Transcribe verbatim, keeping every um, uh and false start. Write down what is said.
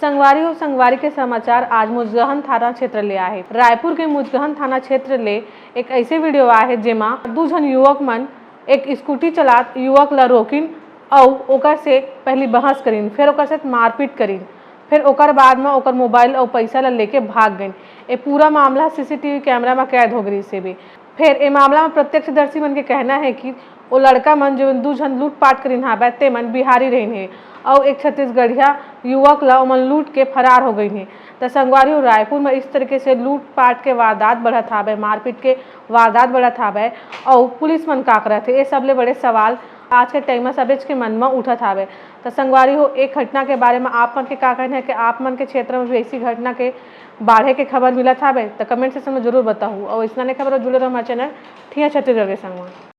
संगवारी हो, संगवारी के समाचार आज मुजगहन थाना क्षेत्र ले आहे। रायपुर के मुजगहन थाना क्षेत्र ले एक ऐसे वीडियो आहे, जेमा दू झन युवक मन एक स्कूटी चलात युवक ला रोकिन अउ ओकर से पहली बहस करिन, फिर ओकर से मारपीट करिन, फिर ओकर बाद म ओकर मोबाइल अउ पैसा ला लेके भाग गइन। ए पूरा मामला सीसीटीवी कैमरा म कैद हो गइस हेबे। फेर ए मामला म प्रत्यक्षदर्शी मन के कहना हे कि ओ लड़का मन, जो दू झन लूटपाट करिन हावय, ते मन बिहारी रहिन हे अउ एक छत्तीसगढ़िया युवक ला ओमन लूट के फरार हो गइन हे। त संगवारी हो, रायपुर म इस तरीके से लूटपाट के वारदात बढ़त हावय, मारपीट के वारदात बढ़त हावय अउ पुलिस मन का करत हे, ए सबले बड़े सवाल आज के टाइम म सबेच के मन म उठत हावय। त संगवारी हो, ए घटना के बारे म आप मन के का कहना हे कि आप मन के क्षेत्र म भी ऐसी घटना के बाढ़े के खबर मिलत हावय, त कमेंट सेक्शन म जरूर बताहू अउ अइसना ने खबर जुड़े रहो हमारे चैनल ठिया छत्तीसगढ़ के संग म।